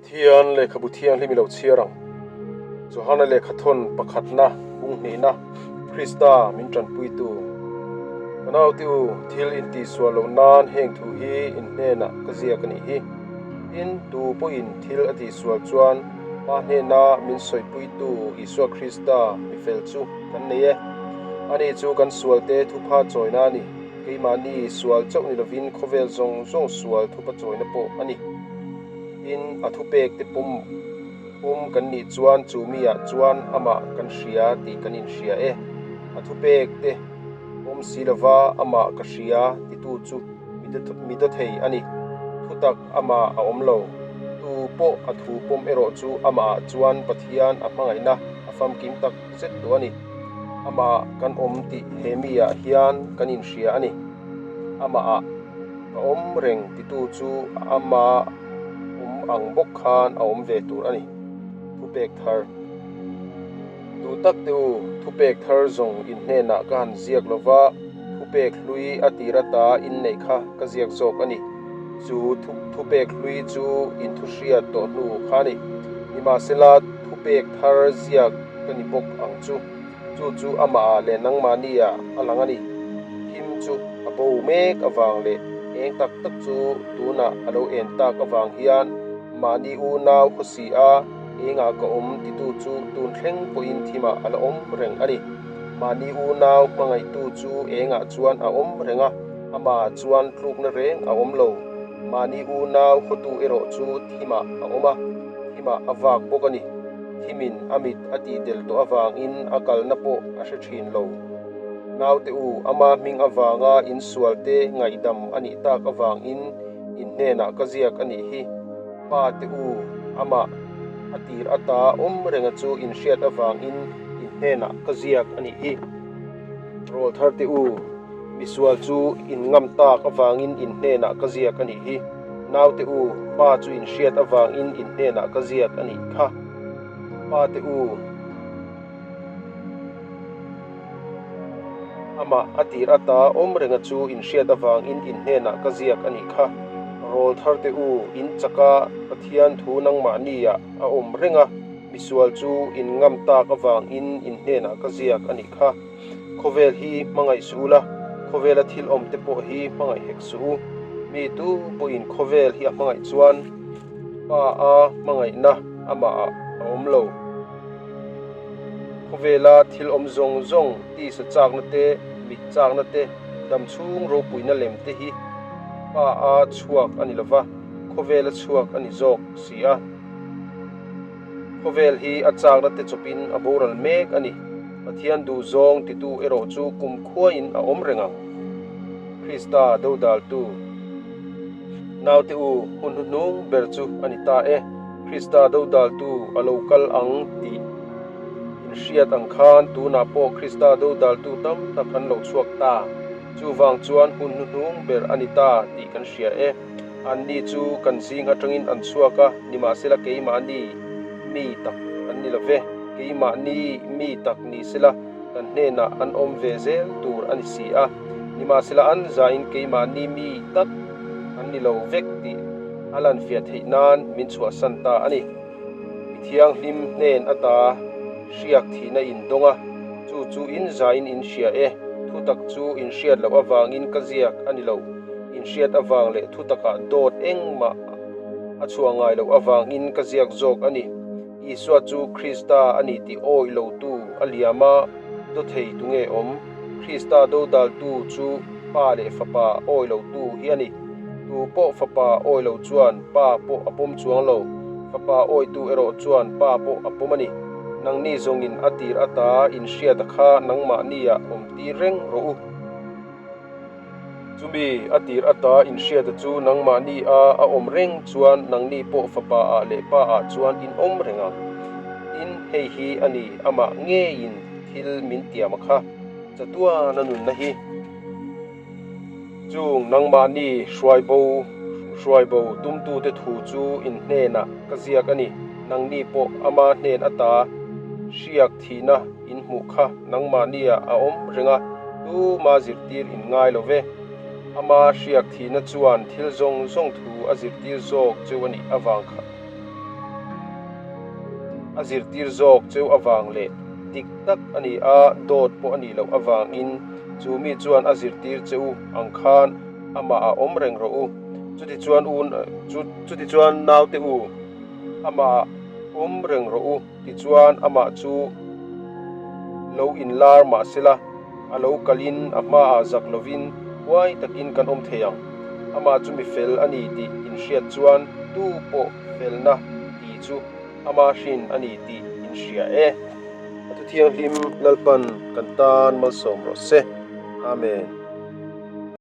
Pathian lehkhabu thianghlim i lo chhiar ang. Johana lehkhathawn pakhatna bung hnihna Krista min tanpuitu. Ka naute u, thil in tihsual loh nan heng thu hi in hnenah ka ziak a nih hi. Tin, tu pawhin thil a tihsual chuan Pa hnena min sawipuitu Isua Krista mi fel chu kan nei e. Ani chu kan sualte thupha chawina a ni. Keimahni sual chauh ni lovin khawvel zawng zawng sual thupa chawina pawh a ni. Tin, a thupekte pawm pawm kan nih chuan chu miah chuan amah kan hria tih kan inhria e. A thupekte pawm si lova amah ka hria titu chu mi dawthei a ni. Thutak amah a awm lo. Tu pawh a thu pawm erawh chu amahah chuan Pathian a hmangaihna a famkim tak zet tawh a ni. Amahah kan awm tih he miah hian kan inhria a ni. Amahah ka awm reng titu chu ama awm ang bawk khan a awm ve tur a ni. Thupek thar. Duh tak te u, thupek thar zawng in hnenah ka han ziak lo va, thupek hlui a tir ata inneih kha ka ziak zawk a ni. Chu thupek hlui chu in thuhriat tawh hnu kha a ni. Nimahsela, thupek thar ziak ka ni bawk ang chu. Chu chu amahah leh nangmahniah a lang a ni. Thim chu a bo mek avang leh eng tak tak chu tunah a lo en tak avang hian mahni unau khaw si a, engah ka awm titu chu tun thleng pawhin thimah a la awm reng a ni. Mahni unau hmangaihtu chu engah chuan a awm reng a, amahah chuan tlukna reng a awm lo. Mahni unau khawtu erawh chu thimah a awm a, thimah a vak bawk a ni. Thimin a mit a tih del tawh avangin a kalna pawh a hre thin lo. Naute u, ama hming avanga insualte ngaihdam a nih tak avangin in hnenah ka ziak a nih hi. Pa te u, amah a tir ata awm renga chu in hriat avangin in hnenah ka ziak a nih hi. Rawl thar te u, misual chu in ngam tak avangin in hnenah ka ziak a nih hi. Nau te u, pa chu in hriat avangin in hnenah ka ziak a nih kha. Pa te u. Amah a tir ata awm renga chu in hriat avangin in hnenah ka ziak a nih kha. Rawl thar te u, in chaka Pathian thu nangmahniah a awm reng a, misual chu in ngam tak avangin in hnenah ka ziak a nih kha. Khawvel hi hmangaih suh ula, khawvela thil awm te pawh hi hmangaih hek suh u. Mi tu pawhin khawvel hi a hmangaih chuan Pa a hmangaihna amahah a awm lo. Khawvela thil awm zawng zawng tisa chakna te, mit chakna te, dam chhung ropuina lem te hi Pa a chhuak a ni lova, khawvela chhuak a ni zawk si a. Khawvel hi a chakna te chawpin a boral mek a ni. Pathian duh zawng titu erawh chu kum khuain a awm reng ang. Krista dodaltu Naute u, hun hnuhnung ber chu a ni ta e. Krista dodaltu a lo kal ang tih in hriat ang khan tunah pawh Krista dodaltu tam tak an lo chhuak ta. Chuvang chuan hun hnuhnung ber a ni ta tih kan hria e. Anni chu kan zing atangin an chhuak a, nimahsela keimahni mi tak an ni lo ve. Keimahni mi tak ni sela kan hnenah an awm ve zel tur a ni si a. Nimahsela an zain keimahni mi tak an ni lo vek tih a lanfiah theih nan min chhuahsan ta a ni. Mi thianghlim hnen ata hriak thihna in dawng a, chu chu in zain in hria e. Thutak chu in hriat loh avangin ka ziak a ni lo. In hriat avang leh thutakah dawt engmah a chhuah ngai loh avangin ka ziak zawk a ni. Isua chu Krista a ni tih awih lotu a liam a, dawthei tu nge awm? Krista dodaltu chu Pa leh Fapa awih lotu hi a ni. Tu pawh Fapa awih lo chuan Pa pawh a pawm chuang lo, Fapa awitu erawh chuan Pa pawh a pawm a ni. Nangni zawngin a tir ata inhriata kha nangmahniah awm tir reng rawh u. Chumi a tir ata inhriata chu nangmahni a a awm reng chuan nangni pawh fapa ah leh pa ah chuan in awm reng ang. Tin, hei hi a ni amah ngeiin thil min tiam a kha, chatuan a nunna hi. Chung nangmahni hruaibo hruaibo tumtute thu chu in hnenah ka ziak a ni, nangni pawh ama hnen ata hriak thihna in hmuh kha nangmahniah a awm reng a, tuma zirtir in ngai lo ve. Ama hriak thihna chuan thil zawng zawng thu a zirtir zawk cheu a nih avang kha. A zirtir zawk cheu avang leh dik tak a ni a, dawt pawh a nih loh avangin chu mi chuan a zirtir che u ang khan amah a awm reng rawh u. Chutichuan u chutichuan naute u amah a awm reng rawh u tichuan amah chu lo inlar mah sela a lo kalin a hmaah zak lovin huai takin kan awm thei ang. Amah chu mi fel a ni tih inhriat chuan tu pawh felna ti chu ama hrin a ni tih inhria e. A thu thianghlim Lalpan kan tan malsawm rawh se. Amen.